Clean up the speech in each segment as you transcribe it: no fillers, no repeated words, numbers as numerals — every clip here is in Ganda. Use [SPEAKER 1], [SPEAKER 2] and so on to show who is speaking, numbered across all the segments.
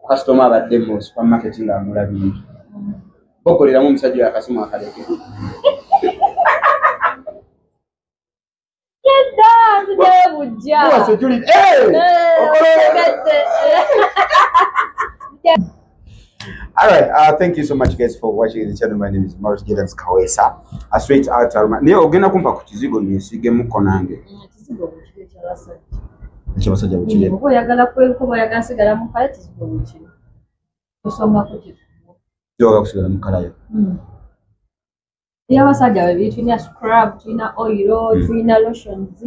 [SPEAKER 1] Kasitoma abadde mu supermarket ng'agula bintu. Bokoleramu omusajja oyo akasimu akaleke.
[SPEAKER 2] Nedda, nzigyayo bujja.
[SPEAKER 1] Kuba security. Eh! All right, thank you so much guys for watching the channel. My name is Morris Giddens Kawesa. A straight out aroma. Naye ogenda kumpa ku kizigo neesigemuko nange.
[SPEAKER 2] Kizigo bwekiri ekyabasajja.
[SPEAKER 1] Ekyabasajja bwekiri.
[SPEAKER 2] Oba oyagala kweruka oba oyagala sigala mu kala, kizigo bwekiri. Tosongako kituufu.
[SPEAKER 1] Yoga kusigala mu kalayo.
[SPEAKER 2] Ebyabasajja bwe tulina scrub, tulina oil, tulina lotions,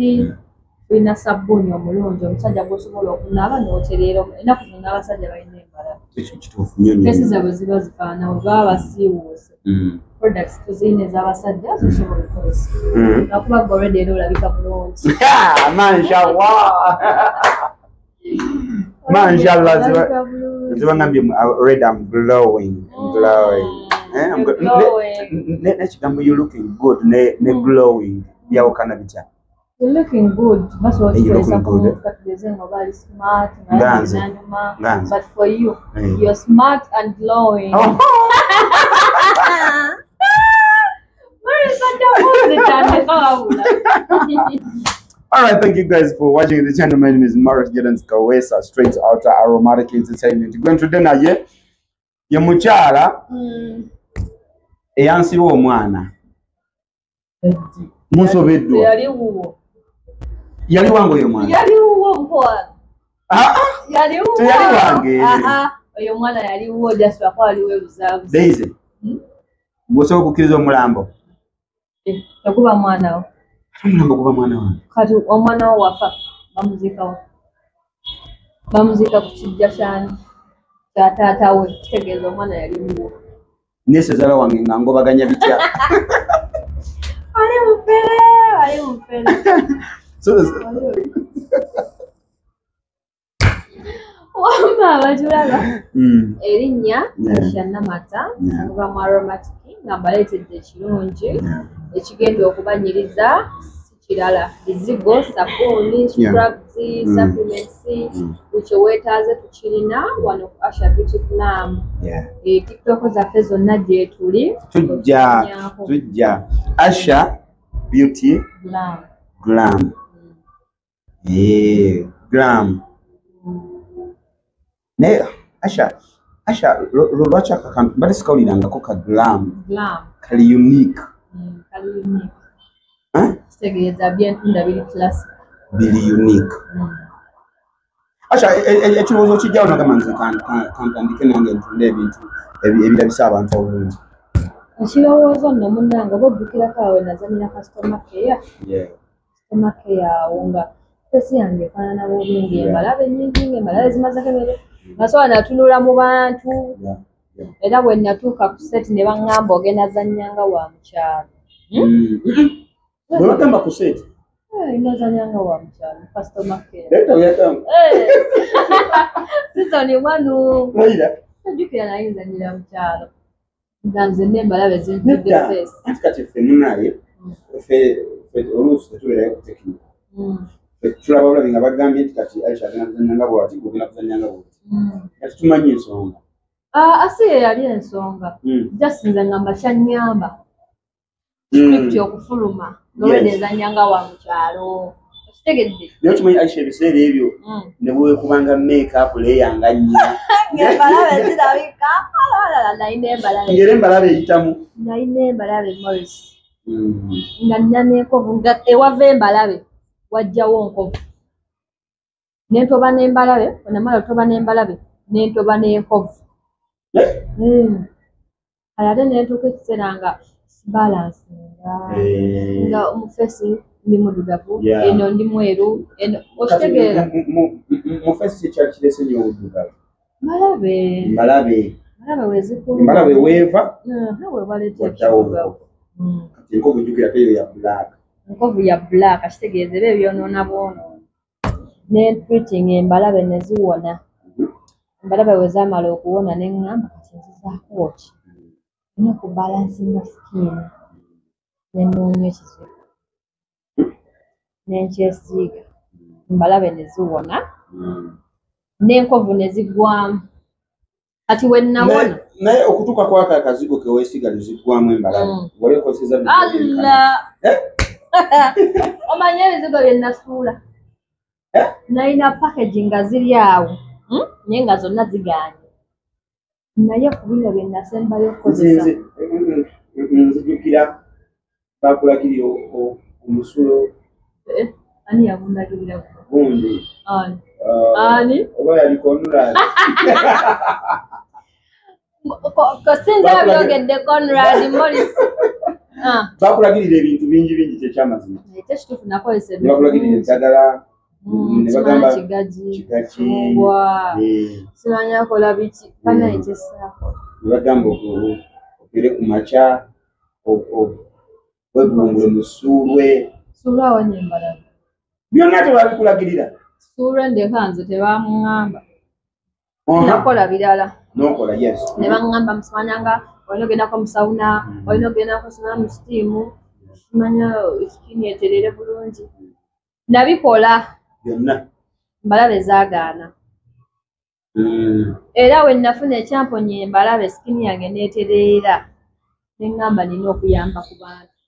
[SPEAKER 2] tulina sabbuuni omulungi omusajja gw'osobola okunaaba n'otereera. Ennaku zino n'abasajja balina embala.
[SPEAKER 1] Ekyo kituufu nnyo nnyo.
[SPEAKER 2] Fesi zaabwe ziba zifaanana bwe baba basiiwuuse. Products tuzirina ez'abasajja zosobola okukozesa. Lwakuba gwe already era olabika bulungi.
[SPEAKER 1] Mashallah. Mashallah.
[SPEAKER 2] Olabika bulungi.
[SPEAKER 1] Ziba ngambye already I'm glowing. I'm glowing. I'm
[SPEAKER 2] glowing.
[SPEAKER 1] N'ekigambo you looking good ne glowing byawukana bitya?
[SPEAKER 2] You're looking good. Basobola
[SPEAKER 1] You're
[SPEAKER 2] okukozesa
[SPEAKER 1] looking
[SPEAKER 2] ku
[SPEAKER 1] good,
[SPEAKER 2] muntu katugeze nga oba ali smart,
[SPEAKER 1] Nga nze.
[SPEAKER 2] nanyuma.
[SPEAKER 1] Nga nze.
[SPEAKER 2] But for you, you're smart and glowing.
[SPEAKER 1] Oh. All right, thank you guys for watching the channel. My name is Morris Giddens Kawesa, straight out Aromatic Entertainment. Going to dinner ye ye mukyala eyansiba omwana. Munsobeddwa.
[SPEAKER 2] Yali wuwo.
[SPEAKER 1] Yali wange oyo mwana.
[SPEAKER 2] Yali wuwo mukwano.
[SPEAKER 1] Ah,
[SPEAKER 2] Yali wuwo.
[SPEAKER 1] Teyali wange.
[SPEAKER 2] Ah, oyo mwana yali wuwo just lwakuba waliwo ebuzaabuza.
[SPEAKER 1] Daisy. Bw'osobola okukkiriza omulambo.
[SPEAKER 2] Teguba mwana wo.
[SPEAKER 1] Omulambo guba mwana wange.
[SPEAKER 2] Kati omwana wo wafa bamuziikawo. Bamuziika ku kijja kyani kya taata we, kitegeeza omwana yali wuwo.
[SPEAKER 1] Nesezaala wange nga ngobaganya bitya.
[SPEAKER 2] Ali mufere, ali mufere. Wamma abatulaba. Erinnya Aisha Namata okuva mu Aromatic nga mbaleetedde ekirungi ekigenda okubanyiriza si kirala. Bizigo, sabbuuni, scrubs, supplements, buli kye weetaaze tukirina wano ku Asha Beauty Glam. TikTok zaffe zonna gye tuli.
[SPEAKER 1] Tujja Asha Beauty
[SPEAKER 2] Glam.
[SPEAKER 1] Glam. Glam. Naye Asha lwaki akakantu mbadde sikawulirangako ka glam.
[SPEAKER 2] Glam.
[SPEAKER 1] Kali unique.
[SPEAKER 2] Kali unique. Kitegeeza byentunda biri classic.
[SPEAKER 1] Biri unique. Asha ekirowoozo kijjawo nagamba nze kantandike nange ntunde ebintu ebirabisa abantu obulungi.
[SPEAKER 2] Ekirowoozo nno munnange oba ojjukirako awo nazannyira customer care. Customer care awo nga fesi yange efaanana bubi ng'embalabe nnyingi ng'embalabe zimazeko emere. Nasobola natunula mu bantu. Era bwe natuuka ku set ne baŋŋamba ogenda zannyanga wa mukyalo.
[SPEAKER 1] Bwe bagamba ku set?
[SPEAKER 2] Nazannyanga wa mukyalo, customer care.
[SPEAKER 1] Leeta byagamba.
[SPEAKER 2] Season 1.
[SPEAKER 1] Layira.
[SPEAKER 2] Ojjukira naye nzannyira mukyalo. Nga nze n'embalabe zinjjudde face.
[SPEAKER 1] Anti kati ffe munnaye, ffe oluusi tetubeerayo ku tekinika. Tulaba bulabi nga bagambye nti kati Aisha agenda kuzannya nga bw'ati, gwe ogenda kuzannya nga bw'oti. Kati tumanyi ensonga.
[SPEAKER 2] Si ye yali ensonga. Just nze ngamba kyannyamba. Script okufuluma. Ng'olwedde nzannya nga wa mukyalo. Okitegedde?
[SPEAKER 1] Naye okimanyi Aisha ebiseera ebyo ne bwe weekubanga make-up leeya nga nnya.
[SPEAKER 2] Ng'embalabe zirabika. Nalina embalabe.
[SPEAKER 1] Ng'era embalabe eyitamu.
[SPEAKER 2] Nalina embalabe Morris. Nga nina n'enkovu nga ewava embalabe wajjawo nkovu. Nentoba n'embalabe, bwe namala otoba n'embalabe, nentoba n'enkovu. Kale ate ne ntuuka ekiseera nga sibalansinga. Nga mu face ndi muddugavu, eno ndi mweru, eno okitegeera.
[SPEAKER 1] Mu face ki ekyali kireese ennyo obuddugavu?
[SPEAKER 2] Mbalabe.
[SPEAKER 1] Mbalabe.
[SPEAKER 2] Mbalabe we zikuluma.
[SPEAKER 1] Mbalabe weeva.
[SPEAKER 2] We baleeta
[SPEAKER 1] Waddawo
[SPEAKER 2] ekiddugavu.
[SPEAKER 1] Kati enkovu jjukira ate eyo ya black.
[SPEAKER 2] Enkovu ya black kitegeeza eba ebyonoona bwonoona. Ne treating embalabe ne ziwona. Embalabe bwe zaamala okuwona ne ŋŋamba kati nzizaako ki? Nina okubalansinga skin. Ne nnoonya ekizigo. Ne nkyesiiga. Embalabe ne ziwona. N'enkovu ne ziggwamu. Kati we nawona.
[SPEAKER 1] Naye okutuuka kwako akazigo ke weesiga ne ziggwamu embalabe. Wali okozesa bizigo?
[SPEAKER 2] Allah! Omanyi ebizigo bye nasuula? Nalina package nga ziri awo, naye nga zonna zigaanye. Naye ku bino bye nasembayo okukozesa.
[SPEAKER 1] Nzijukira bakulagirira omusulo.
[SPEAKER 2] Ani yakundagirira?
[SPEAKER 1] Gundi.
[SPEAKER 2] Ani? Ani?
[SPEAKER 1] Oba yali Conrad.
[SPEAKER 2] Sinza byogedde Conrad Morris.
[SPEAKER 1] Bakulagirira ebintu bingi bingi kyekyamazima.
[SPEAKER 2] Ekyo kituufu, nakozesa ebintu.
[SPEAKER 1] Bakulagirira eddagala. Ne bagamba
[SPEAKER 2] kigaji, simanya akola biki, banaye kyessaako.
[SPEAKER 1] Ne bagamba okere ku makya, wevulungule mu ssuulwe.
[SPEAKER 2] Ssuulwe awonye embalabe.
[SPEAKER 1] Byonna tebabikulagirira.
[SPEAKER 2] Ssuulwe ndeka nze tebamuŋŋamba. Nakola birala.
[SPEAKER 1] N'okola, yes.
[SPEAKER 2] Ne baŋŋamba musimanya nga olina ogendako mu sauna, olina ogendako simanya mu sitiimu, simanya skin eterere bulungi. Nabikola.
[SPEAKER 1] Byonna.
[SPEAKER 2] Embalabe zaagaana. Era we nafuna ekyamponya embalabe skin yange n'etereera. Ne ŋŋamba nina okuyamba ku bantu.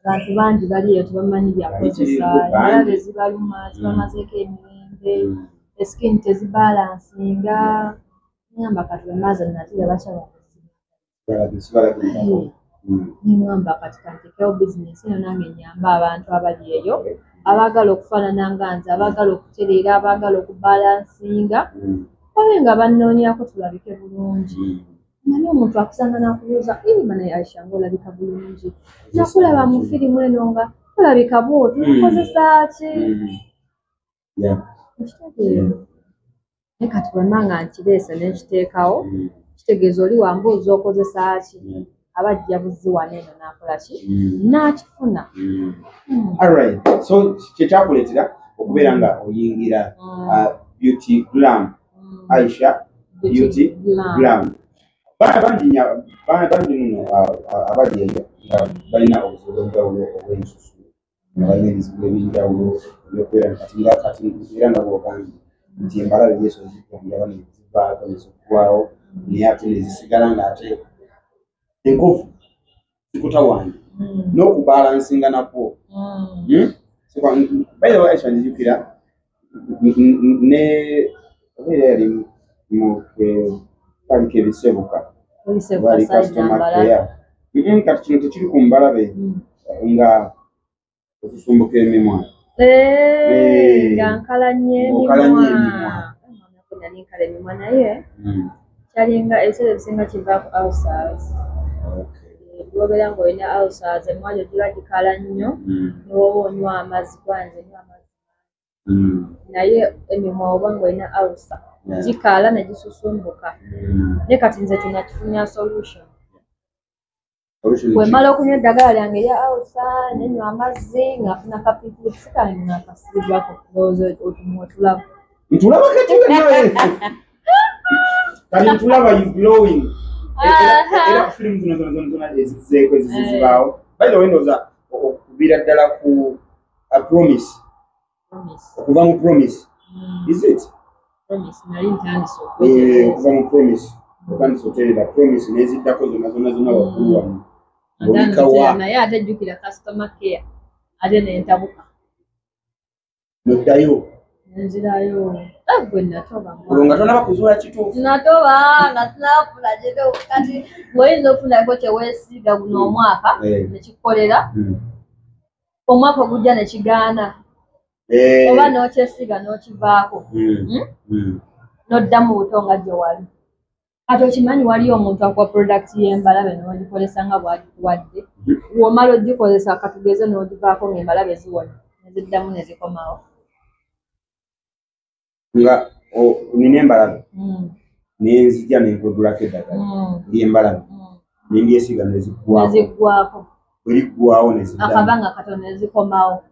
[SPEAKER 2] Abantu bangi bali eyo tebamanyi byakozesa. Embalabe zibaluma, zibamazeeko emirembe, skin tezibalansinga. Ŋŋamba kati bwe maaze natera bakyala. Ŋŋamba kati kantekewo bizinesi eno nange nnyambe abantu abali eyo abaagala okufaanana nga nze, abaagala okutereera, abaagala okubalansinga, babe nga bannoonyako tulabike bulungi. Manyi omuntu akusanga n'akubuuza, banaye Aisha ng'olabika bulungi, nakulaba mu firimu eno nga olabika bw'oti, okozesa ki? Okitegeera? Naye kati bwe mba nga nkireese ne nkiteekawo, kitegeeza oli wambuuza okozesa ki? Aba ajja buzzi wano eno n'akola ki? N'akifuna.
[SPEAKER 1] Alright, so kyekyakuleetera okubeera nga oyingira Beauty Glam, Aisha Beauty Glam. Bangi nno abali eyo nga balina obuzibu obw'enjawulo obw'ensusu, nga balina ebizibu eby'enjawulo ebyokubeera kati era nga bw'ogambye nti embalabe yesu zijjanjaba ne zivaako ne ziggwawo, naye ate ne zisigala ng'ate enkovu zikutawaanya n'okubalansinga nakwo. By the way, Aisha nzijukira ne obeera yali mu kaliko ebisebuka bali customer care. Kati kino tekiri ku mbalabe nga osusumbuka emimwa.
[SPEAKER 2] Nga nkala nnyo emimwa. Nali nkala emimwa naye kyalinga ebiseera ebisinga kiva ku ulcers. Bw'obeera ng'olina ulcers emimwa gyo giba gikala nnyo ne bw'oba onywa amazzi, kuba nze nywa amazzi naye emimwa oba ng'olina ulcer gikala ne gisusumbuka. Naye kati nze kino solution. Bwe mmala okunywa eddagala lyange erya ulcer ne nywa amazzi ng'afuna ka pink kange nga nkasiigako, ndowooza otumwa otulaba.
[SPEAKER 1] Ntulaba kati nawe. Kati ntulaba you glowing. Era firimu zino zona zona ezizzeeko ezizibaawo. By the way, ndowooza okuviira ddala ku Promise. Okuva mu Promise. Is it?
[SPEAKER 2] Promise nali ntandise okwetereeza.
[SPEAKER 1] Okuva mu Promise. Otandise otereera Promise n'eziddako zonna zonna zonna waggulu wano. Olikawa.
[SPEAKER 2] Naye ate jjukira customer care ate n'entabuka.
[SPEAKER 1] Noddayo.
[SPEAKER 2] Nzirayo. Gwe natoba.
[SPEAKER 1] Olwo nga tonaba kuzuula kituufu.
[SPEAKER 2] Natoba nga sinafuna kituufu. Kati ng'oyinza okufunako kye weesiiga guno omwaka ne kikukolera. Omwaka ogujja ne kigaana. Oba n'okyesiiga n'okivaako. N'oddamu buto nga gye wali. Kati okimanyi waliyo omuntu akuwa product y'embalabe n'ogikozesa nga bw'agikuwadde. Bw'omala ogikozesa katugeze n'ogivaako ng'embalabe ziwona ne ziddamu ne zikomawo.
[SPEAKER 1] Nga nina embalabe nenzijja nenkugulako eddagala ly'embalabe ne ndyesiiga ne ziggwaako. Bwe liggwawo ne ziddamu.
[SPEAKER 2] Akabanga katono ne zikomawo.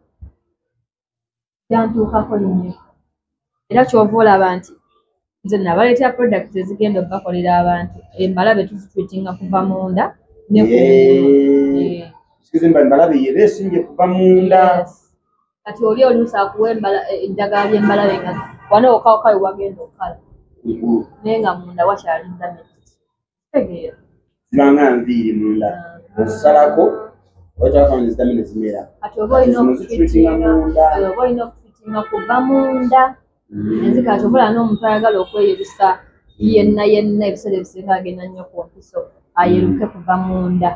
[SPEAKER 2] Byantuukako nnyo. Era ky'ova olaba nti nze nabaleetera products ezigenda okubakolera abantu. Embalabe tuzitreatinga kuva munda ne kungulu.
[SPEAKER 1] Embalabe yeba esinje kuva munda.
[SPEAKER 2] Kati oli oluusi akuwa eddagala ly'embalabe nga Wano okawuka we wagenda okukala naye nga munda wakyali damage. Kitegeera?
[SPEAKER 1] Zibanga nviiri munda, ozisalako otakazidamene zimera.
[SPEAKER 2] Kati oba olina okutreatinga kuva munda. Enzika kyobola n'omuntu ayagala okweyerusa yenna yenna, ebiseera ebisinga agenda nnyo ku mpiso ayeruke kuva munda.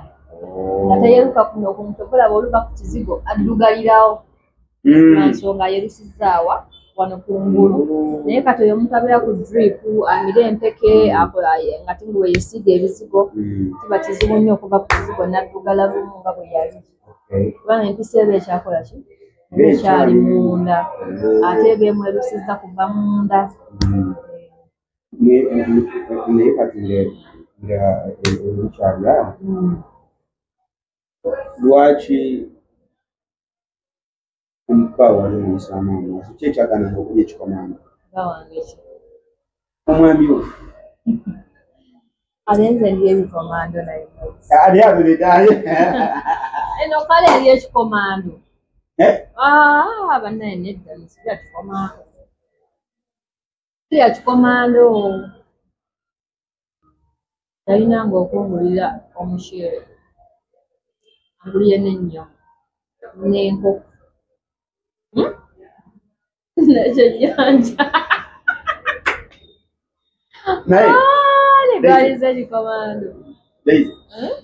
[SPEAKER 2] Nga tayeruka kuno omuntu okulaba oluva ku kizigo addugalirawo ensonga ayerusizaawa wano kungulu. Naye kati oyo omuntu abeera ku drip amire empeke nga tinguwe yesiiga ebizigo, kiba kizibu nnyo okuva ku kizigo n'addugala lumu nga bwe yali. Kubanga empiso eba ekyakola ki? Eba ekyali munda, ate eba emwerusizza kuva munda.
[SPEAKER 1] Naye kati nga ebikyali awo, lwaki omuba wali omuyisaamu amaaso? Ki ekyagananga okulya ekikomando? Omwami wo.
[SPEAKER 2] Ate nze ndi ebikomando naye.
[SPEAKER 1] Ali abireka.
[SPEAKER 2] Eno kale eri ekikomando. Bannaye nedda, sirya kikomando. Sirya kikomando. Yalinanga okungulira omuceere, angulire n'ennyama n'enkoko n'ekyennyanja. Negaliza ekikomando.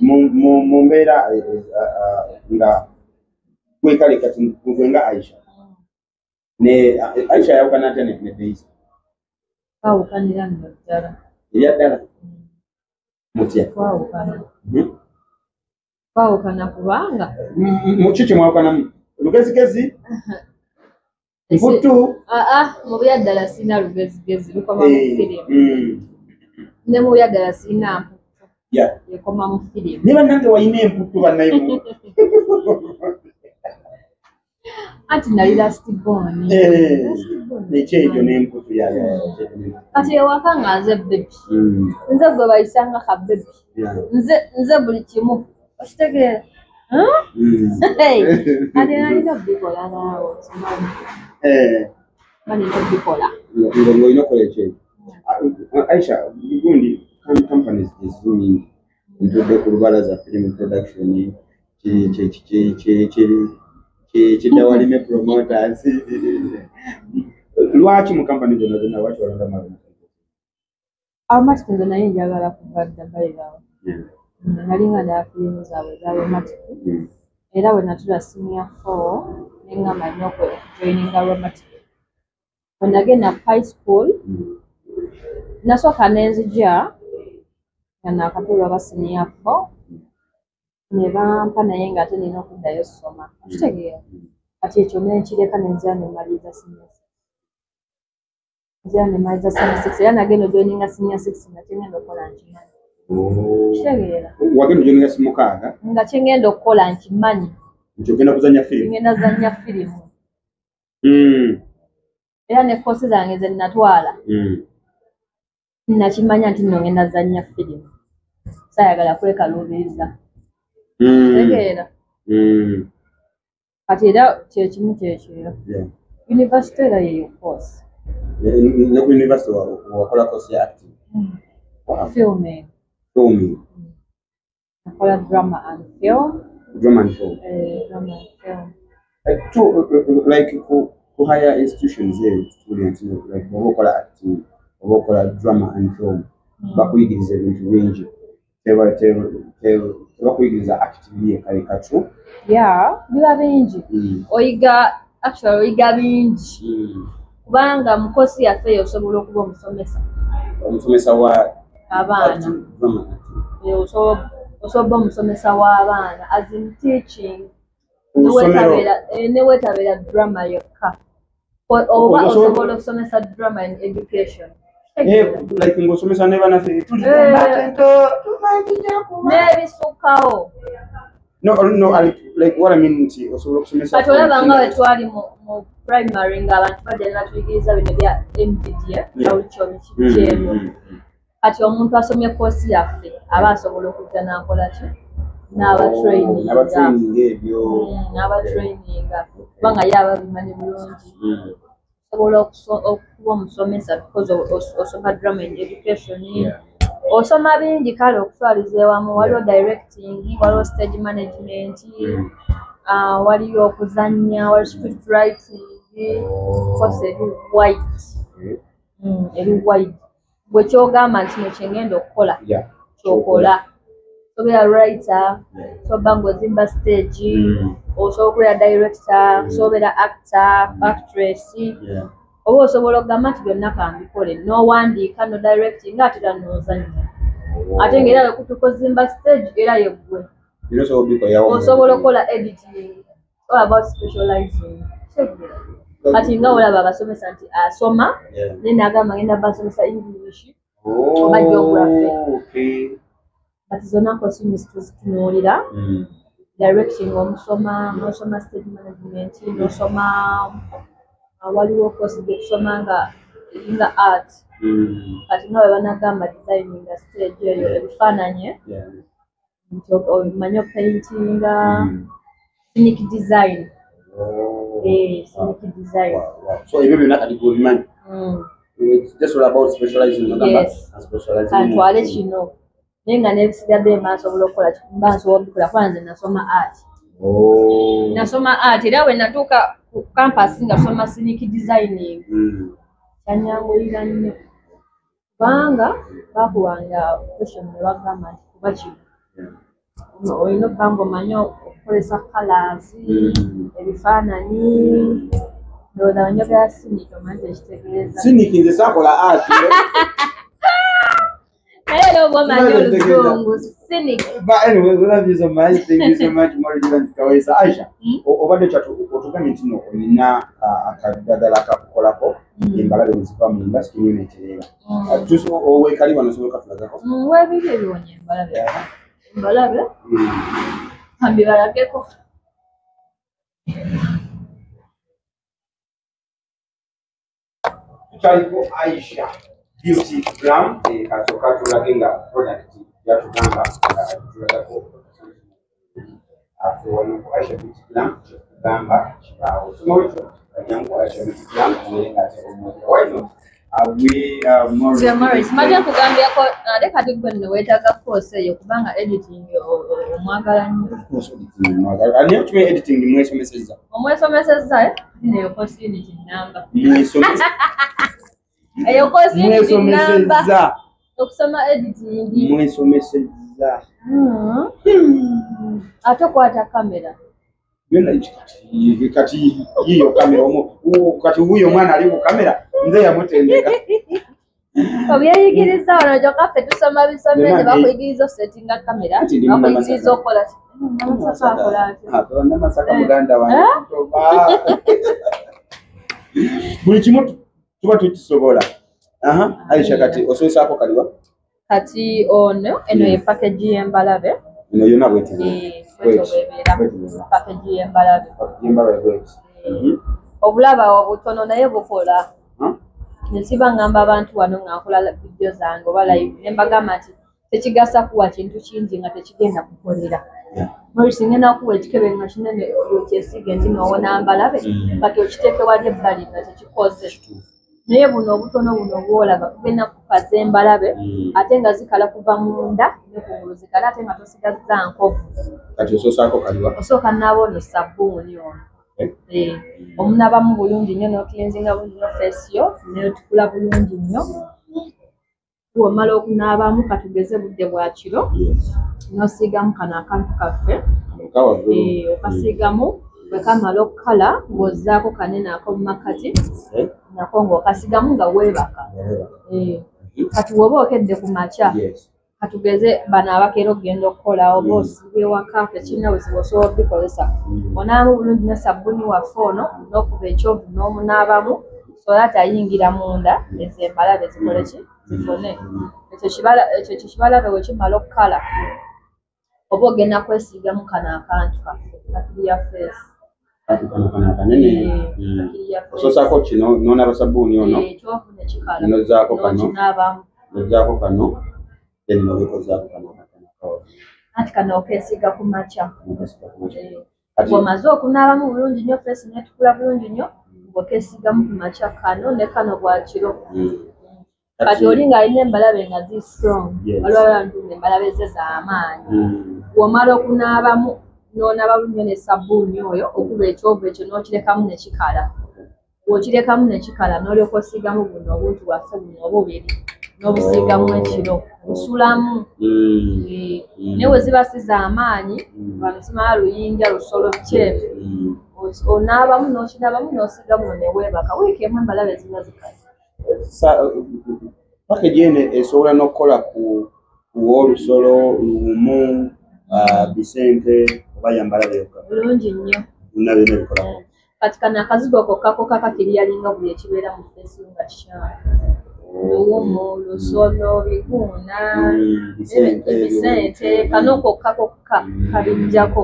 [SPEAKER 1] Mu mbeera nga gwekale kati gwe nga Aisha ne Aisha yawukana atya ne Daisy?
[SPEAKER 2] Twawukanira nno ddala.
[SPEAKER 1] Erya ddala? Mutya?
[SPEAKER 2] Twawukana. Twawukana kubanga
[SPEAKER 1] muki kye mwawukanamu? Lugezigezi? Mputu?
[SPEAKER 2] Mu byaddala sirina lugezigezi, lukoma mu firimu. Ne mu byaddala sirina mputu. Ekoma mu firimu.
[SPEAKER 1] Ne bannange walina emputu bannaye.
[SPEAKER 2] Anti nali last born.
[SPEAKER 1] Ekyekyo n'emputu ya.
[SPEAKER 2] Kati ewaka nga nze baby. Nze gwe bayisanga ka baby. Nze buli kimu. Okitegeera? Kati nalina obikola naawe okimanyi. Nalina obikola.
[SPEAKER 1] Ng'olina okukola ekyekyo. Aisha, gundi companies eziri nyingi. Ntudde ku Lubalaza Film Production, Kiddawalime Promoters. Lwaki mu company zonna zonna lwaki walonda Aromatic?
[SPEAKER 2] Aromatic nze naye njagala kuva dda bayirawo. Nalinga ndaba firimu zaabwe eza Aromatic. Era bwe natula senior 4 ne ngamba nnyo okujoininga Aromatic. Bwe nagenda ku high school, nasooka ne nzija nga naakatuula ba senior 4 ne bampa naye ng'ate nina okuddayo ssoma. Okitegeera? Kati ekyo ne nkireka ne nzira ne mmaliriza senior 6. Nzira ne mmaliriza senior 6 era nagenda ojoininga senior 6 nga kye ngenda okukola nkimanyi. Okitegeera?
[SPEAKER 1] Wagenda ojoininga simukaaga?
[SPEAKER 2] Nga kye ngenda okukola nkimanyi.
[SPEAKER 1] Nti ogenda kuzannya firimu?
[SPEAKER 2] Ngenda zannya firimu. Era ne koosi zange ze natwala. Nakimanya nti nno ngenda zannya firimu. Saayagala kwekaluubiriza. Okitegeera? Kati era kyekimu kyekiro. University era yeyo course.
[SPEAKER 1] Ne ku university wakola course ya acting?
[SPEAKER 2] Filming.
[SPEAKER 1] Filming.
[SPEAKER 2] Nakola drama and film.
[SPEAKER 1] Drama and film.
[SPEAKER 2] Drama and film.
[SPEAKER 1] Like ku higher institutions students like oba okola acting oba okola drama and film bakuyigiriza ebintu bingi. Tebakuyigiriza acting yekka yekka tu.
[SPEAKER 2] Yeah, biba bingi. Oyiga actually oyiga bingi. Kubanga mu koosi yaffe eyo osobola okuba omusomesa.
[SPEAKER 1] Omusomesa wa
[SPEAKER 2] abaana. Osobola okuba omusomesa w'abaana as in teaching. Ne weetabeera drama yokka. Oba osobola okusomesa drama and education.
[SPEAKER 1] Like ng'osomesa ne bannaffe
[SPEAKER 2] n'ebisukkawo.
[SPEAKER 1] No, like what I mean nti osobola okusomesa.
[SPEAKER 2] Kati olaba nga bwe twali mu primary ng'abantu bajja ne batuyigiriza bino bya MDD, culture biki ebyo. Kati omuntu asomye koosi yaffe aba asobola okujja n'akola ki? N'abatraininga. N'abatraininga kubanga ye aba abimanyi bulungi. Osobola okuba omusomesa because osoma drama and education. Osoma bingi kale okutwaliza ewamu, waliwo directing, waliwo stage management, waliyo okuzannya, waliwo script writing, course eri wide. Eri wide. Bwe kyogamba nti kino kye ngenda okukola, kyokola. Osobola writer, osobola ng'ozimba stage, osobola okubeera director, osobola actor, actress, oba osobola okugamba nti byonna kambikole, n'owandiika, no directing, ate era n'ozannya. Ate ng'era wekutuuka ozimba stage era yeggwe. Osobola okukola editing, all about specializing. Kati nga olaba abasomesa nti asoma, naye n'agamba ngenda basomesa English oba geography. Kati zonna course tuzitunuulira. Directing omusoma, n'osoma stage management, n'osoma waliwo course gye tusoma nga eringa art. Kati nga bwe banagamba designing stage eyo ebifaananyi, nti omanye paintinga, scenic design. Scenic design.
[SPEAKER 1] So ebyo byonna kati gwe obimanyi. It's just all about specializing.
[SPEAKER 2] Yes. Kantwale kino naye nga n'ebisigadde mba nsobola okukola, mba nsobola obikola kuba nze nasoma art. Nasoma art era bwe natuuka ku campus nga tusoma scenic designing, kyanyanguyira nnyo kubanga baakuwanga question ne bagamba nti kuba kino olina okuba nga omanyi okukozesa colours, ebifaananyi. Ndowooza bwe njogera scenic omanyi kyekitegeeza.
[SPEAKER 1] Scenic nze saakola art.
[SPEAKER 2] Naye era oba omanyi oluzungu scenic.
[SPEAKER 1] But anyway, we love you so much. Thank you so much, Maureen Kaweesa. Aisha, obadde otugambye nti no olina akaddagala akakukolako embalabe neziva munda, skin netereera. Owekali wano osobola okatulagako?
[SPEAKER 2] Weebiri ebiwonya embalabe. Embalabe kambibalageko.
[SPEAKER 1] Tukyaliko Aisha Beauty Glam, kasooka tulage nga product yatugamba tulagako afe wano ku Aisha Beauty Glam kyetugamba kibaawo. So nolwekyo jangu Aisha Beauty Glam obeere nga ate omwogera. Why not? We are
[SPEAKER 2] Nze Morris, maze nkugambyeko ate kati gwe nno weetaaga course eyo kubanga editing omwagala nnyo.
[SPEAKER 1] Of course, editing mwagala. Naye okimanyi editing mwesomesezza.
[SPEAKER 2] Omwesomesezza, eh? Kati eyo course unit nnamba.
[SPEAKER 1] Mwesomesa.
[SPEAKER 2] Eyo course unit nnamba.
[SPEAKER 1] Mwesomesezza.
[SPEAKER 2] Okusoma editing.
[SPEAKER 1] Mwesomesezza.
[SPEAKER 2] Ate okwata kamera.
[SPEAKER 1] Byonna kati yiyo kamera kati wuuyo omwana ali ku kamera nze yamutendeka.
[SPEAKER 2] Obyeyigiriza wano kyokka ffe tusoma bisome
[SPEAKER 1] Byonna
[SPEAKER 2] ne bakuyigiriza osetinga kamera,
[SPEAKER 1] Kati ndi
[SPEAKER 2] bakuyigiriza
[SPEAKER 1] Munnamasaka.
[SPEAKER 2] okukola ki? Munnamasaka akola atya?
[SPEAKER 1] Ah, Bannamasaka muganda wange
[SPEAKER 2] Eh?
[SPEAKER 1] tutoba. Buli kimu tuba tukisobola. Aha, Aisha kati osoosaako kaliwa?
[SPEAKER 2] Kati ono eno ye package y'embalabe.
[SPEAKER 1] Eno yonna bweti.
[SPEAKER 2] Eh, bwetyo bw'ebeera.
[SPEAKER 1] Bweti.
[SPEAKER 2] Package y'embalabe.
[SPEAKER 1] Y'embalabe bweti.
[SPEAKER 2] Obulaba obutono naye bukola.
[SPEAKER 1] Huh?
[SPEAKER 2] Nsiba ngamba abantu wano nga nkola video zange oba live ne mbagamba nti tekigasa kuwa kintu kingi nga tekigenda kukolera. Morris ngenda kuwa ekikebe nga kinene okyesiige nti n'owona mbalabe, kati okiteeke wali ebbali nga tekikoze. Naye buno obutono buno bw'olaba bugenda kukaza embalabe ate nga zikala kuva munda ne kungulu zikala ate nga tosigazza nkovu.
[SPEAKER 1] Kati osoosaako kaliwa?
[SPEAKER 2] Osooka naaba ono sabbuuni ono.
[SPEAKER 1] Eh?
[SPEAKER 2] Eh, omunabamu bulungi nnyo n'ocleansinga bulungi nnyo face yo n'otukula bulungi nnyo. Bw'omala okunaabamu katugeze budde bwa kiro n'osiigamu kano akantu kaffe.
[SPEAKER 1] Kano waggulu.
[SPEAKER 2] Eh, okasiigamu bwe kamala okukala ng'ozzaako kanene ak'omu makkati
[SPEAKER 1] Eh?
[SPEAKER 2] nako ng'okasigamu nga weebaka. Eh, kati bw'oba okedde ku makya katugeze bano abakeera okugenda okukola oba osiibye waka tekirina buzibu osobola obikozesa. Onaabamu bulungi ne sabbuuni waffe ono n'okuba ekyovu n'omunaabamu so that ayingira munda ezo embalabe zikole ki zifune. Ekyo kibalabe bwe kimala okukala oba ogenda kwesiigamu kano akantu kaffe ka clear face.
[SPEAKER 1] Kati kano kano akanene.
[SPEAKER 2] Eh, ka clear face.
[SPEAKER 1] Osoosaako kino n'onaaba sabbuuni ono.
[SPEAKER 2] Eh, ekyovu ne kikala.
[SPEAKER 1] N'ozzaako kano.
[SPEAKER 2] N'okinaabamu.
[SPEAKER 1] N'ozzaako kano. Then n'obikozaako kano akatono kawa.
[SPEAKER 2] Anti kano okeesiiga ku makya.
[SPEAKER 1] N'okasiiga ku makya.
[SPEAKER 2] Eh,
[SPEAKER 1] Kati
[SPEAKER 2] bw'omaze okunaabamu bulungi nnyo face n'etukula bulungi nnyo Ng'okeesigamu ku makya kano ne kano bwa kiro. Kati oli ng'alina embalabe nga zi strong, waliwo abantu ng'embalabe ze z'amaanyi. Bw'omala okunaabamu n'onaaba nnyo ne sabbuuni oyo, okuba ekyovu ekyo n'okirekamu ne kikala. Bw'okirekamu ne kikala n'olyoka osiigamu buno obuntu bwaffe buno obubiri, n'obusiigamu ekiro, busulamu. Naye bwe ziba si z'amaanyi, bano simala luyinja, lusolo, biki ebyo, onaabamu n'okinaabamu n'osiigamu ne weebaka. Wiiki emu embalabe ziba zikaze.
[SPEAKER 1] Package eno esobola n'okukola ku ow'olusolo, luwumu, bisente oba yambalabe yokka?
[SPEAKER 2] Bulungi nnyo.
[SPEAKER 1] Byonna byonna ebikolako.
[SPEAKER 2] Kati kano akazigo kokka kokka kakiriyalinga buli ekibeera mu face nga kikyamu. Luwumu, lusolo, biguuna, ebisente, kano kokka kokka kabijjako.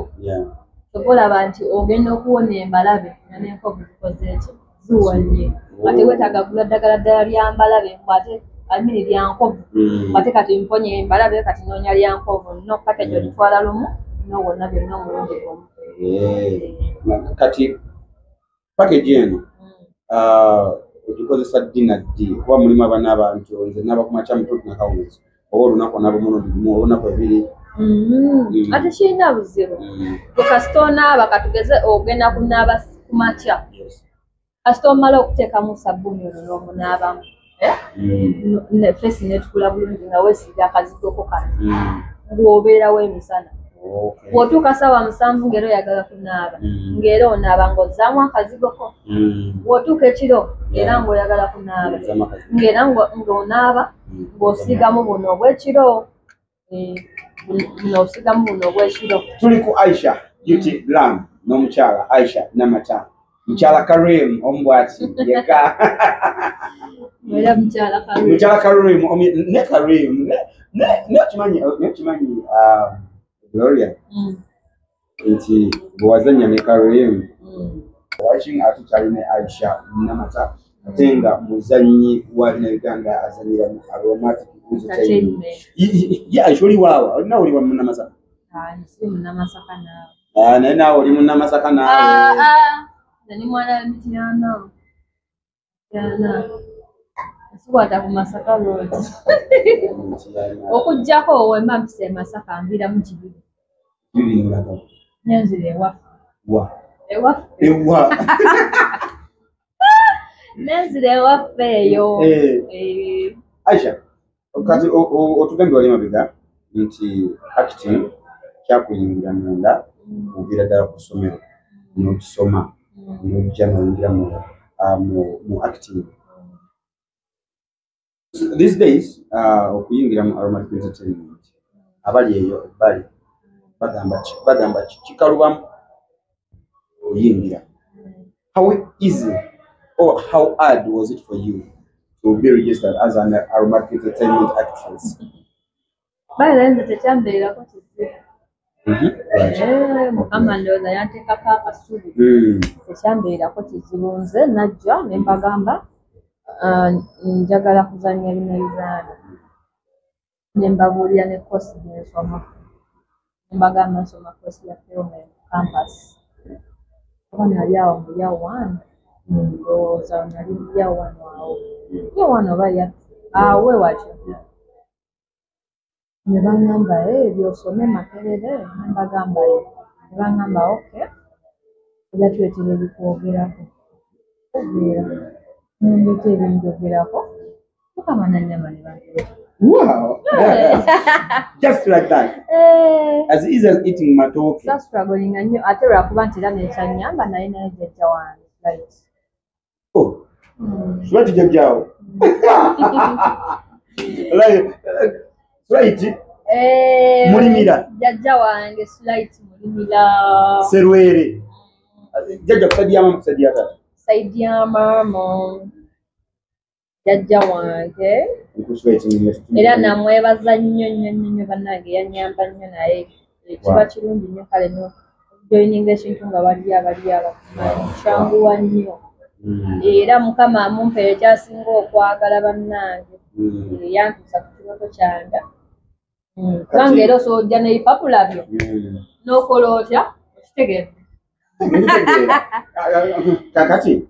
[SPEAKER 2] Kyova olaba nti ogenda okuwona embalabe nga n'enkovu zikoze eki? Ziwonye. Ate weetaaga gula ddagala ddala lya mbalabe ate amini lya nkovu. Ate kati mponye embalabe kati noonya lya nkovu. No package olitwala lumu n'owona byonna omulundi gumu.
[SPEAKER 1] Kati package eno ogikozesa ddi na ddi? Kuba mulimu abaana abantu nze naaba ku makya mutuufu nakawungeezi, oba olunaku onaaba omulundi gumu oba olunaku ebiri.
[SPEAKER 2] Ate kirina buzibu. Gwe kasita onaaba, katugeze ogenda kunaaba ku makya. Kasita omala okuteekamu sabbuuni ono n'omunaabamu, face n'etukula bulungi nga weesiiga akazigo ko kano, ng'obeerawo emisana. Bw'otuuka 7:00 ng'era oyagala kunaaba, ng'era onaaba ng'ozzaamu akazigo ko. Bw'otuuka ekiro era ng'oyagala kunaaba, ng'era ng'onaaba ng'osiigamu buno obw'ekiro, buno osiigamu buno obw'ekiro.
[SPEAKER 1] Tuli ku Aisha Beauty Glam n'omukyala Aisha Namata. Mukyala Karim omu bw'ati yekka.
[SPEAKER 2] Era mukyala Karim.
[SPEAKER 1] Mukyala Karim ne Karim ne okimanyi Gloria nti bwe wazannya ne Karim watching ate kyali ne Aisha Namata ate nga muzannyi wa Uganda azannyira mu Aromatic Entertainment. Ye Aisha oli waawa? Olina oli wa Munnamasaka?
[SPEAKER 2] Si Munnamasaka naawe.
[SPEAKER 1] Naye naawe oli Munnamasaka naawe.
[SPEAKER 2] Nze ndi mwana wa Mityana. Mityana. Sikwata ku Masaka Road. Okuggyako we mba mpise e Masaka nviiramu Kibibi.
[SPEAKER 1] Kibibi n'olaba?
[SPEAKER 2] Nenzira ewaffe.
[SPEAKER 1] Wa?
[SPEAKER 2] Ewaffe.
[SPEAKER 1] Ewa.
[SPEAKER 2] Nenzira ewaffe eyo.
[SPEAKER 1] Aisha, kati otugambye wali emabega nti acting kyakuyingira munda okuviira ddala ku ssomero n'okisoma n'ojja n'oyingira mu acting. These days okuyingira mu Aromatic Entertainment abali eyo ebbali bagamba kikalubamu oyingira. How easy or how hard was it for you to be registered as an Aromatic Entertainment actress?
[SPEAKER 2] By the nze tekyambeerako kizibu. Mukama ndowooza yanteekako akasubi. Tekyambeerako kizibu, nze najja ne mbagamba njagala kuzannya Bannayuganda. Ne mbabuulira ne course gye nsoma. Ne mbagamba nsoma course ya film campus. Oba nali awo mu year 1, ndowooza nali mu year 1 awo. Year 1 oba year 2, awo we watyo. Ne baŋŋamba by'osome Makerere, ne mbagamba ne baŋŋamba okay, ojja tuleetera ebikwogerako. Nendeeta ebinjogerako, Mukama n'annyamba ne bandeeta.
[SPEAKER 1] Wow! Just like that. As easy as eating matoke.
[SPEAKER 2] Sastruggling nnyo ate lwakuba nti era nekyannyamba naye naye jjajja wange. Right.
[SPEAKER 1] Oh. Sweat jjajjaawo. Right. Mulimira.
[SPEAKER 2] Jjajja wange Slight Mulimira.
[SPEAKER 1] Serwere. Jjajja kusaidia mama kusaidia tata.
[SPEAKER 2] Saidia mama. Jjajja wange. Era namwebaza nnyo nnyo nnyo bannange yannyamba nnyo naye kiba kirungi nnyo kale no joininga ekintu nga wali abali abakumanyi kyanguwa nnyo. Era Mukama amumpa ekyasinga okwagala bannange yantuusa ku kirooto kyange. Kubanga era osobola ojja n'ebipapula byo n'okola otya okitegeera.
[SPEAKER 1] Kakati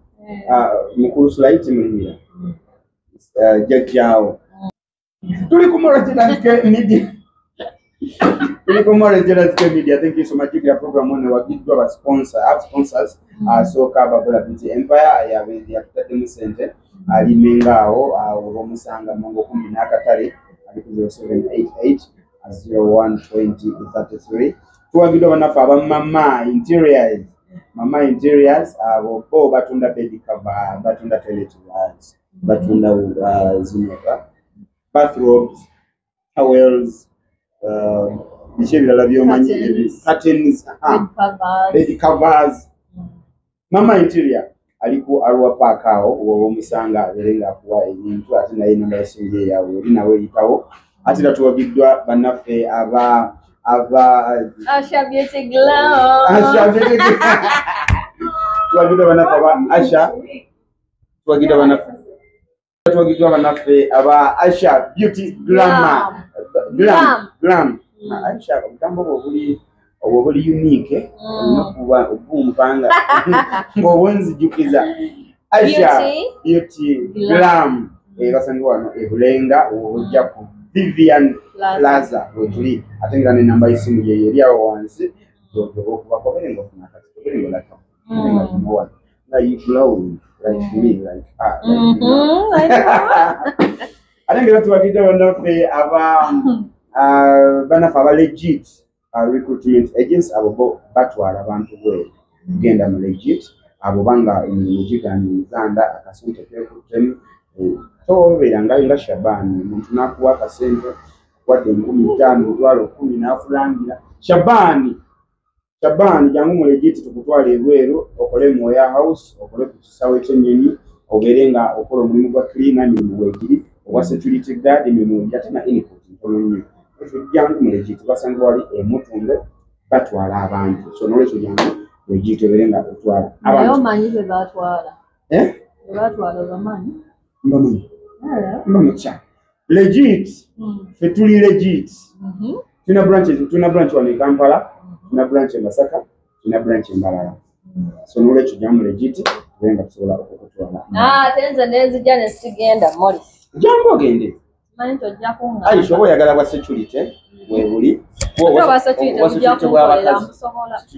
[SPEAKER 1] Mukulu Sulaiti Mulimira. Jajjaawo. Tuli ku Morejelanske Media. Tuli ku Morejelanske Media. Thank you so much. Jukira program ono wagiddwa ba sponsor, our sponsors. Asooka Abagola Beauty Empire yatutaddemu ssente, alimenga awo omusanga Mongo kumpi n'akatale, ali ku 0788 012033. Tuwagiddwa bannaffe aba Mama Interiors. Mama Interiors abo bo batunda bed cover, batunda toilet rugs, batunda zino bathrobes, towels, biki ebirala by'omanyi, curtains, bed covers. Mama Interior ali ku Arua Park awo woba omusanga abeere ng'akuwa ebintu, ate naye namba y'essimu ye yawe eri nawe eyitawo. Ate era tuwagiddwa bannaffe aba
[SPEAKER 2] Asha Beauty Glam.
[SPEAKER 1] Asha Beauty Glam. Tuwagiddwa bannaffe aba Asha. Tuwagiddwa bannaffe aba Asha Beauty Glam. Glam. Glam. Asha obutambo obwo buli unique, olina okuba obumpanga ng'obunzijukiza. Asha Beauty Glam. Basangibwa wano e Bulenga, ojja ku Vivian Plaza wetuli, ate nga n'ennamba y'essimu ye eri awo wansi, okubako obeere ng'ofuna akati, obeere ng'olaka, obeere nga no one. Nga you glowing like me, like ate nga tuwagidde bannaffe aba legit recruitment agents. Abo bo batwala abantu bweru genda mu legit, abo banga emirimu giganye Uganda, akasente kekuttemu tobeera nga Shabani, omuntu n'akuwa akasente wadde 5,000, 10,000 n'akulangira Shabani, Shabani jangu mu legit tukutwala ebweru okole mu warehouse, okole ku kisaawe ky'ennyonyi, obeere nga okola omulimu gwa cleaner, emirimu weegiri, obwa security guard, emirimu ate na input ntono nnyo. Jangu mu legit, basanga wali emutunde batwala abantu. So n'olwekyo jangu legit obeere nga otwala
[SPEAKER 2] abantu. Naye omanyi be batwala? Be batwala obamanyi?
[SPEAKER 1] Mbamanyi. Mbamanyi. Legit. Ffe tuli legit. Tulina branches, tulina branch wano e Kampala, tulina branch e Masaka, tulina branch e Mbarara. So n'olwekyo jangu legit obeere nga tusobola okukutwala.
[SPEAKER 2] Ate nze nenzija ne sigenda Morris.
[SPEAKER 1] Jangu ogende. Aisha oba oyagala bwa security weebuli,
[SPEAKER 2] security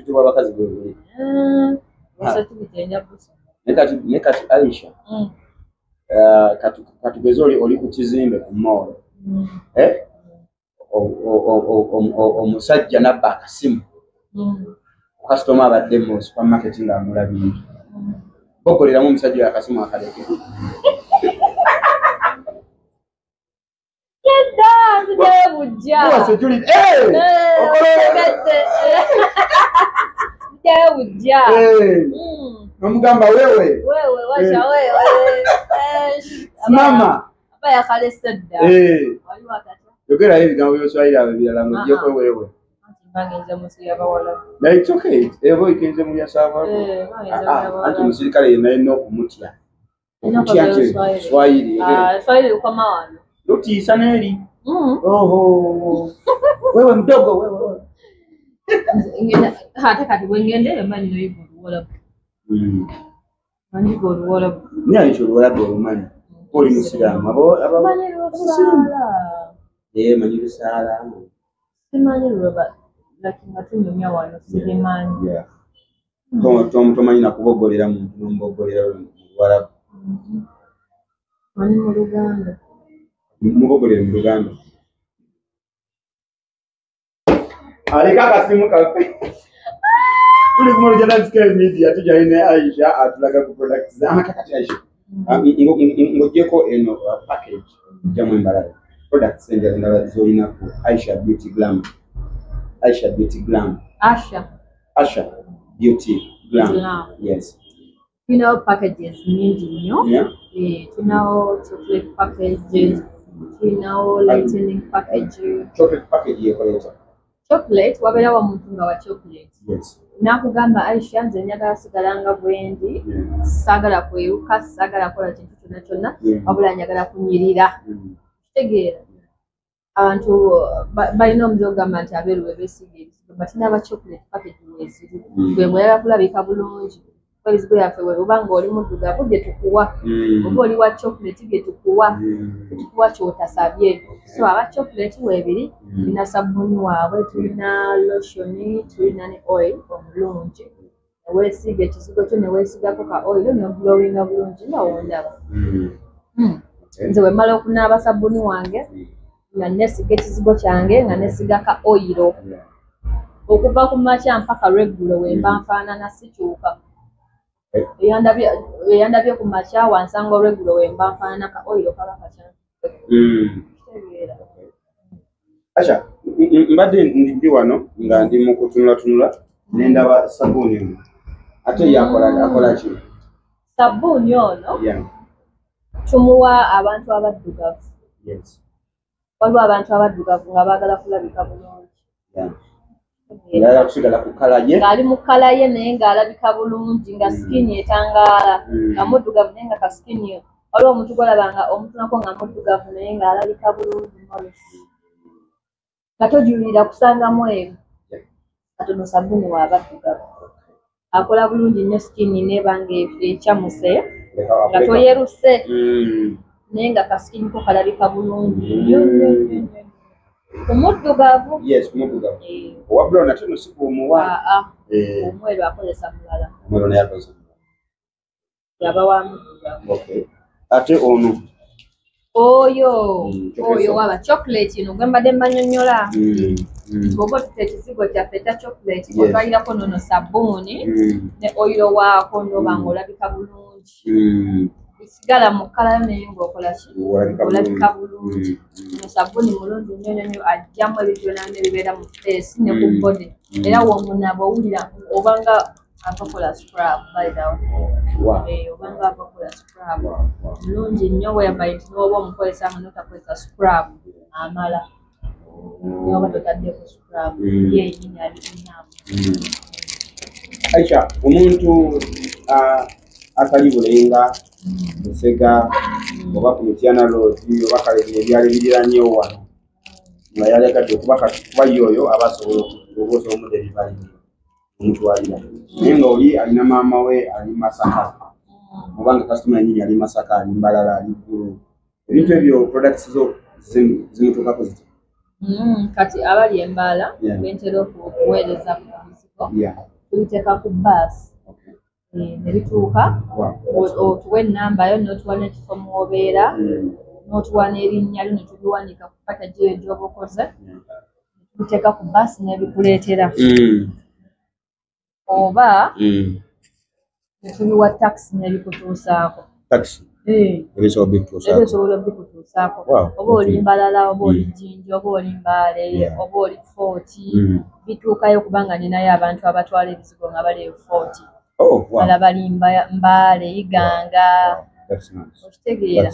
[SPEAKER 1] bw'abakazi weebuli. Ne kati Aisha, katugeze oli ku kizimbe ku mall, omusajja n'abba akasimu, kasitoma abadde mu supermarket ng'amula bintu, bogoleramu omusajja oyo akasimu akaleke. Nomugamba wewe
[SPEAKER 2] wacha wewe
[SPEAKER 1] mama
[SPEAKER 2] aba yakalese dda.
[SPEAKER 1] Yogera ebigambo by'Oswahili abo ebirala ng'oggyeko wewe. Naye it's okay. Ebo ikenze mu byasava. Anti omusirikale yenna yenna okumutya. Okutya nti Swahili.
[SPEAKER 2] Swahili ukoma wano.
[SPEAKER 1] Lutiisa n'eri. Oho. Wewe mdogo wewe.
[SPEAKER 2] Ate kati bwe ngenda eyo mmanyi n'oyiga Oluwalabu. Manyiga Oluwalabu.
[SPEAKER 1] Naye Aisha Oluwalabu olumanyi. Oli musiraamu.
[SPEAKER 2] Manyi Lusaala.
[SPEAKER 1] Manyi Lusaala.
[SPEAKER 2] Simanyi Luba, lakini nga tunyumya wano sibimanyi.
[SPEAKER 1] Tomanyi na kubogolera muntu n'omubogolera mu Luwalabu.
[SPEAKER 2] Manyi mu Luganda.
[SPEAKER 1] Mubogolere mu Luganda. Aleka akasimu kaffe. Tuli ku Morejelanske Media, tujja ne Aisha atulaga ku products ze. Kati Aisha, ng'oggyeko eno package ojjamu embalala. Products endala z'olina ku Aisha Beauty Glam. Aisha Beauty Glam.
[SPEAKER 2] Asha.
[SPEAKER 1] Asha Beauty Glam. Yes.
[SPEAKER 2] Tulinawo packages nyingi nnyo. Tulinawo chocolate packages, tulinawo lightening package.
[SPEAKER 1] Chocolate package yekola.
[SPEAKER 2] Chocolate wabeerawo omuntu nga wa chocolate.
[SPEAKER 1] Yes.
[SPEAKER 2] Nakugamba Aisha nze njagala sigala nga bwendi, saagala kweruka, saagala kukola kintu kyonna kyonna, wabula njagala kunyirira. Kitegeera. Abantu balina omuze ogamba nti abeeru bwe beesiiga ebisigo, but n'aba chocolate package weeziri. Gwe ng'oyagala kulabika bulungi, Ebizigo byaffe oba ng'oli muddugavu bye tukuwa, oba oli wa chocolate bye tukuwa, tetukuwa ky'otasabye. So aba chocolate weebiri, tulina sabbuuni waabwe, tulina lotion, tulina ne oil omulungi. Neweesiiga ekizigo kyo, neweesigako ka oil, n'oglowinga bulungi nga wondaba. Nze bwe mmala okunaaba sabbuuni wange, nga neesiga ekizigo kyange, nga neesiga ka oil, okuva ku makya mpaka lweggulo we mba nfaanana, sikyuka. Eyandabye ku makya wansanga olweggulo we mba nfaanana, ka oil kaba kakyantegeera.
[SPEAKER 1] Aisha, mbadde ndi wano nga ndi mu kutunulatunula nendaba sabbuuni ono, ate ye akola ki?
[SPEAKER 2] Sabbuuni ono tumuwa abantu abaddugavu. Waliwo abantu abaddugavu nga baagala kulabika bulungi.
[SPEAKER 1] Ng'ayagala kusigala ku color ye.
[SPEAKER 2] Ng'ali mu color ye naye ng'alabika bulungi, nga skin etangaala, nga muddugavu naye nga ka skin. Waliwo omuntu gw'olaba nga omutunako nga muddugavu naye ng'alabika bulungi, Morris, nga tojulira kusanga mweru. Katono sabbuuni w'abaddugavu akola bulungi nnyo, skin neeba nga ekyamuse, nga toyeruse, naye nga ka skin ko kalabika bulungi nnyo nnyo nnyo nnyo ku muddugavu.
[SPEAKER 1] Yes, ku muddugavu. Owa brown ate no si gwomuwa.
[SPEAKER 2] Aa, omweru akozesa mulala.
[SPEAKER 1] Omweru naye akozesa mulala.
[SPEAKER 2] Yaba wa muddugavu.
[SPEAKER 1] Okay, ate ono?
[SPEAKER 2] Oyo oyo waba chocolate ino gwe mbadde mbanyonnyola. Bw'oba otuta ekizigo kyaffe ekya chocolate, otwalirako nono sabbuuni ne oil waako, noba ng'olabika bulungi, bisigala mu color yo naye ng'okola ki? Olabika bulungi. Ono sabbuuni mulungi nnyo nnyo nnyo, aggyamu ebintu byonna ebibeera mu face ne ku body, era w'omunaaba owulira obanga avakola scrub, by the way. Obanga avakola scrub, mulungi nnyo, whereby nti n'oba omukozesa nga notakozesa scrub amala, n'oba totaddeko scrub, ye yennyini ali enough.
[SPEAKER 1] Aisha, omuntu atali Bulenga, Busega, oba ku Mityana Road, oba kale bino ebyalo ebiriranyewo wano, nga yalegadde okuba kati kuba ye oyo aba asobola oba osobola omudeliveringa omutwalira, naye nga oli alina maama we ali Masaka, oba nga kasitoma yennyini ali Masaka, ali Mbalala, ali Ggulu, ebintu ebyo products zo zimutuukako zitya?
[SPEAKER 2] Kati abali embaala bentera okuweereza ku bizigo, tubiteeka ku baasi ne bituuka. Otuwa ennamba yo, n'otuwa n'ekifo mw'obeera, n'otuwa n'erinnya lyo, ne tubiwandiika ku package eyo gy'oba okoze, tubiteeka ku baasi n'ebikuleetera, oba ne tubiwa takisi n'ebikutuusaako.
[SPEAKER 1] Takisi ebisobola
[SPEAKER 2] Era esobola obikutuusaako, oba oli Mbalala, oba oli Jjinja, oba oli Mbaale, oba oli Fort, bituukayo, kubanga ninayo abantu abatwala ebizigo nga bali e Fort, bala bali Mbaale, Iganga, okitegeera?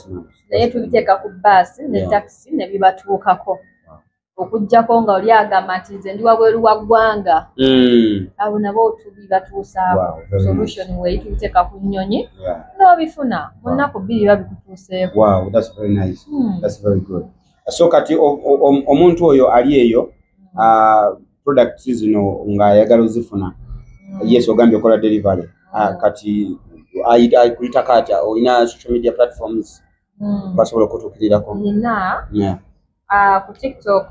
[SPEAKER 2] Naye tubiteeka ku baasi ne takisi ne bibatuukako, okuggyako nga oli agamba nti nze ndi wabweru wa ggwanga, abo nabo tubibatuusaako. Solution weeri, tubiteeka ku nnyonyi n'obifuna mu nnaku 2 babikutuuseeko.
[SPEAKER 1] So kati omuntu oyo ali eyo, products zino ng'ayagala ozifuna, yes, ogambye okola delivery, kati akuyitako atya? Olina social media platforms basobola okutuukirirako?
[SPEAKER 2] Nina. Ku TikTok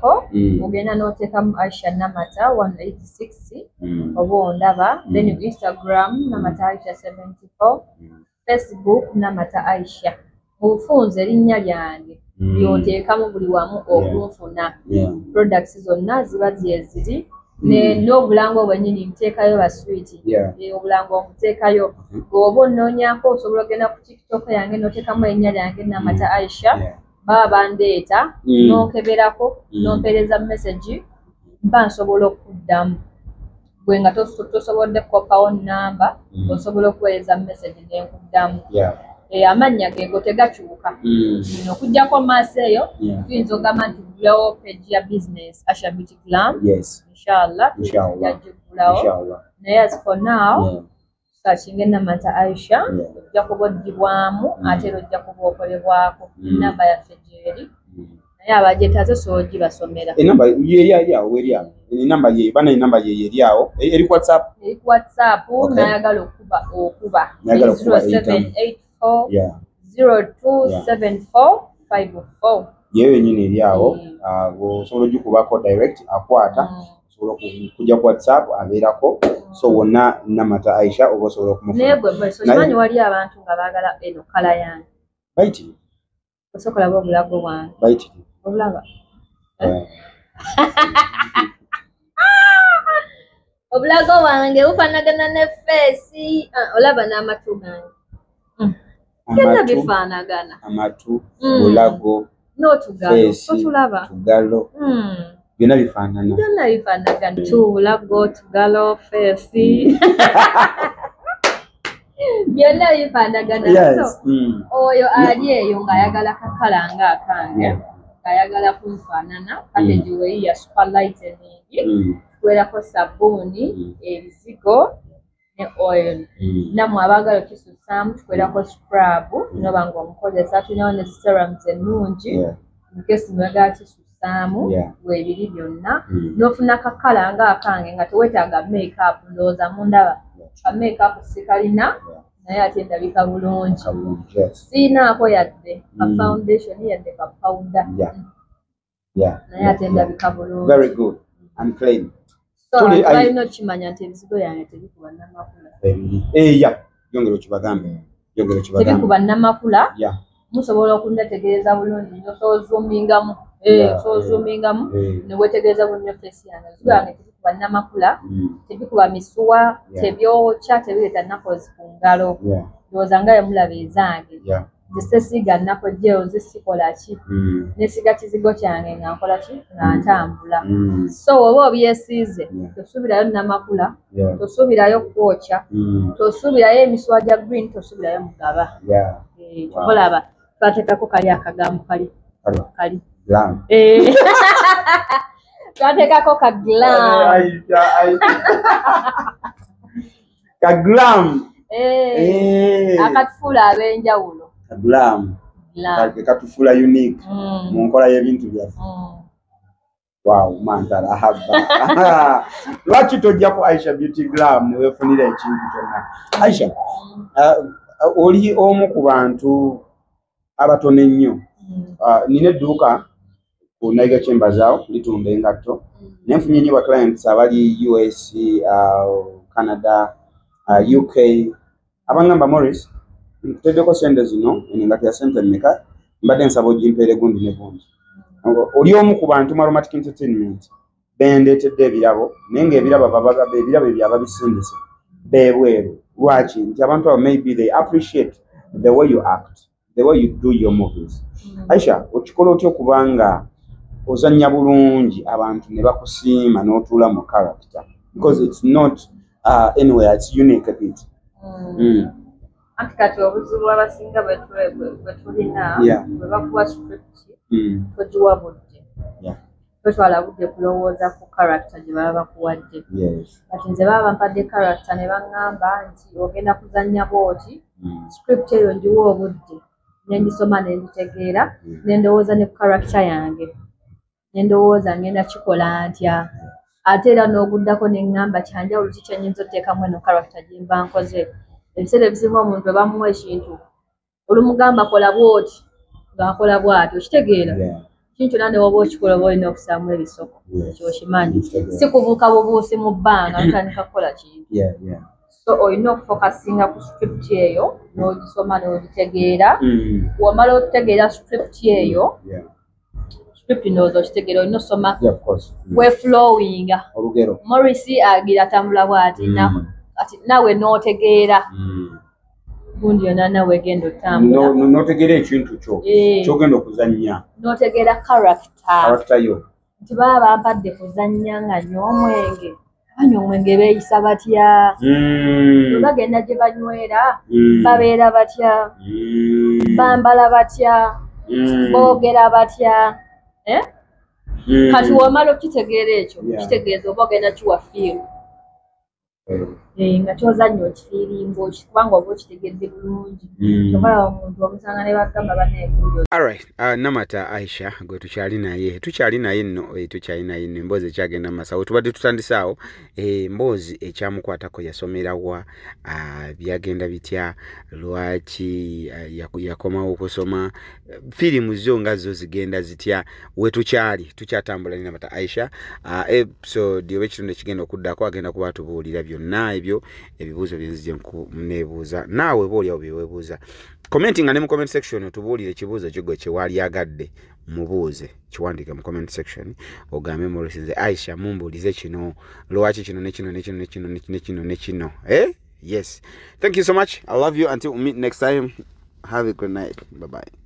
[SPEAKER 2] ogenda n'oteekamu Aisha Namata 186, oba ondaba. Then Instagram Namata Aisha 74, Facebook Namata Aisha. Mu bufunze erinnya lyange lyoteekamu buli wamu okunfuna. Products zonna ziba gyeziri, n'obulango bwennyini nteekayo baswiti, obulango omuteekayo. Bw'oba onnoonyaako, osobola ogenda ku TikTok yange n'oteekamu erinnya lyange Namata Aisha, baba bandeeta, n'onkeberako, n'ompeereza message, mba nsobola okuddamu. Gwe nga tosobodde kukopawo nnamba, osobola okuweereza message nenkuddamu. Amannya geego tegakyuka. Okuggyako maaso eyo tuyinza okugamba nti ggulawo page ya business, Asha Beauty Glam. Inshallah tujja giggulawo, naye as for now searchinga Namata Aisha, ojja kuba oddibwamu, ate era ojja kuba okolebwako. Enamba yaffe gyeri. Naye abagyetaaze osobola ogibasomera.
[SPEAKER 1] Enamba ye awo eri awo. Enamba ye bana, enamba ye eri awo. Eri ku WhatsApp.
[SPEAKER 2] Eri ku WhatsApp.
[SPEAKER 1] Okay.
[SPEAKER 2] Nayagala okuba
[SPEAKER 1] Nayagala okuba,
[SPEAKER 2] 0784 027454.
[SPEAKER 1] Yeyo yennyini eri awo.
[SPEAKER 2] Mm.
[SPEAKER 1] Osobola ogikubako direct, akwata. Osobola kujja ku WhatsApp, abeerako. So wonna Namata Aisha oba osobola okumufuna.
[SPEAKER 2] Naye gwe Morris, okimanyi wali abantu nga baagala eno colour yange.
[SPEAKER 1] Bayitiri.
[SPEAKER 2] Osooka olaba obulago bwange.
[SPEAKER 1] Bayitiri.
[SPEAKER 2] Obulaba?
[SPEAKER 1] Eh.
[SPEAKER 2] Obulago bwange bufaanagana ne face. Ah, olaba n'amatu gange. Byonna
[SPEAKER 1] Amatu,
[SPEAKER 2] bifaanagana.
[SPEAKER 1] amatu,
[SPEAKER 2] Mm.
[SPEAKER 1] bulago,
[SPEAKER 2] N'otugalo.
[SPEAKER 1] face,
[SPEAKER 2] Otulaba?
[SPEAKER 1] tugalo, byonna bifaanana.
[SPEAKER 2] Byonna bifaanagana. Tubulago, tugalo, face. Byonna bifaanagana.
[SPEAKER 1] Yes.
[SPEAKER 2] So,
[SPEAKER 1] Mm.
[SPEAKER 2] oyo ali eyo ng'ayagala ka colour ng'akange, ng'ayagala kunfaanana, package weeyi ya super lightening, tuwerako sabbuuni, ebizigo ne oil. Nammwe abaagala okisussaamu, tukwerako scrub, noba ng'omukozesa, tulinawo ne serums ennungi, in case mwagala kisussaamu, weebiri byonna. N'ofuna ka colour ng'akange nga teweetaaga makeup, ndowooza mundaba. Ka makeup sikalina, naye ate ndabika bulungi.
[SPEAKER 1] Kalungi, yes.
[SPEAKER 2] Siinaako yadde ka foundation, yadde ka powder. Naye ate ndabika bulungi.
[SPEAKER 1] Very good and clean.
[SPEAKER 2] So
[SPEAKER 1] Tuli-
[SPEAKER 2] abantu balina okukimanya nti ebizigo byange tebikuba namakula.
[SPEAKER 1] Ebiri. Eh, yeah. Yongera okibagambe. Yongera okibagambe.
[SPEAKER 2] Tebikuba namakula. Musobola okunneetegereza bulungi nnyo, osobola ozoomingamu. Osobola ozoomingamu ne weetegereza bulungi nnyo face yange. Ebizigo byange tebikuba namakula, tebikuba misuwa, tebyokya, tebireeta knuckles ku ngalo. Ndowooza nga bwe mulaba ezange. Nze sesiiga knuckle gel, nze sikola ki. Nesiiga kizigo kyange nga nkola ki, nga ntambula. So oba obyesiize, tosuubirayo namakula, tosuubirayo kwokya, tosuubirayo emisuwa gya green, tosuubirayo mugaba.
[SPEAKER 1] Wow.
[SPEAKER 2] Olaba twateekako kali akagambo kali.
[SPEAKER 1] Kali.
[SPEAKER 2] Kali.
[SPEAKER 1] Glam.
[SPEAKER 2] Twateekako ka glam.
[SPEAKER 1] Aisha, Aisha. Ka glam.
[SPEAKER 2] Akatufuula ab'enjawulo.
[SPEAKER 1] Ka glam.
[SPEAKER 2] Glam.
[SPEAKER 1] Katufuula unique mu nkola y'ebintu byaffe. Wow, mantara ahaba. Lwaki tojja ku Aisha Beauty Glam ne weefunira ekintu kyonna? Aisha, oli omu ku bantu abatono ennyo. Nina edduuka ku Naiga Chambers awo, litunda engatto. Naye nfunye nnyo ba clients abali US, Canada, UK. Abangamba, Morris, nkuteddeko sente zino, eno engatto ya sente mmeka, mbadde nsaba ogimpeere gundi ne gundi. Oli omu ku bantu mu Aromatic Entertainment bendeetedde ebirabo, naye ng'ebirabo ebirabo ebyo ababisindise beebweru. Lwaki? Nti abantu abo maybe they appreciate the way you act, the way you do your movies. Aisha, okikola otya okubanga ozannya bulungi abantu ne bakusiima n'otuula mu character? Because it's not anywhere, it's unique a bit.
[SPEAKER 2] Anti kati obuzibu abasinga bwe tulina, bwe bakuwa script, togiwa budde. Totwala budde kulowooza ku character gye baba bakuwadde. Kati nze baba bampadde character ne baŋŋamba nti ogenda kuzannya bw'oti, script eyo ngiwa obudde, ne ngisoma ne ngitegeera, ne ndowooza ne ku character yange. Ne ndowooza ngenda kikola ntya. Ate era n'oguddako ne ŋŋamba kyanjawulo ki kye nnyinza oteekamu eno character gye mba nkoze. Ebiseera ebisinga omuntu bwe bamuwa ekintu, olumugamba kola bw'oti, ng'akola bw'ati, okitegeera? Kintu kyonna ne bw'oba okikola oba olina okusaamu ebisoko. Ekyo okimanyi. Si kubuuka bubuusi mu bbanga n'otandika kukola kintu. So olina okufokasinga ku script eyo, n'ogisoma n'ogitegeera. Bw'omala okutegeera script eyo, script ndowooza okitegeera, olina osoma
[SPEAKER 1] Yeah, of course.
[SPEAKER 2] Weeflowinga.
[SPEAKER 1] Olugero.
[SPEAKER 2] Morris agira atambula bw'ati, ati naawe n'otegeera. Gundi yonna naawe egenda otambula.
[SPEAKER 1] N'otegeera ekintu kyo ky'ogenda okuzannya.
[SPEAKER 2] N'otegeera character.
[SPEAKER 1] Character yo.
[SPEAKER 2] Nti baba bampadde kuzannya nga nywa omwenge. Banywa omwenge beeyisa batya? Bwe bagenda gye banywera, babeera batya? Bambala batya? Boogera batya? Kati w'omala okukitegeera ekyo, kitegeeza oba ogenda kiwa feel. Nga kyozannya okifiiringa kubanga oba okitegedde bulungi. Kyokka omuntu omusanga ne bagamba banneekuuyo.
[SPEAKER 1] Alright, Namata Aisha gwe tukyali naye nno, tukyali naye nno, emboozi ekyagenda mu masawo tubadde tutandisaawo, emboozi ekyamukwatako yasomerawa, byagenda bitya, lwaki yakomawo okusoma, firimu zo nga zo zigenda zitya, we tukyali tukyatambula ne Namata Aisha. Episode oba ekitundu ekigenda okuddako agenda kuba atubuulira byonna ebyo ebibuuzo byenzije neebuuza naawe oba oliawo byeweebuuza. Commenting ne mu comment section otubuulire ekibuuzo kigwe kye waalyagadde mubuuze, kiwandiike mu comment section ogambe Morris nze Aisha mumbuulize kino, lwaki kino ne kino ne kino ne kino ne kino ne kino. Yes, thank you so much, I love you, until we meet next time, have a good night, bye bye.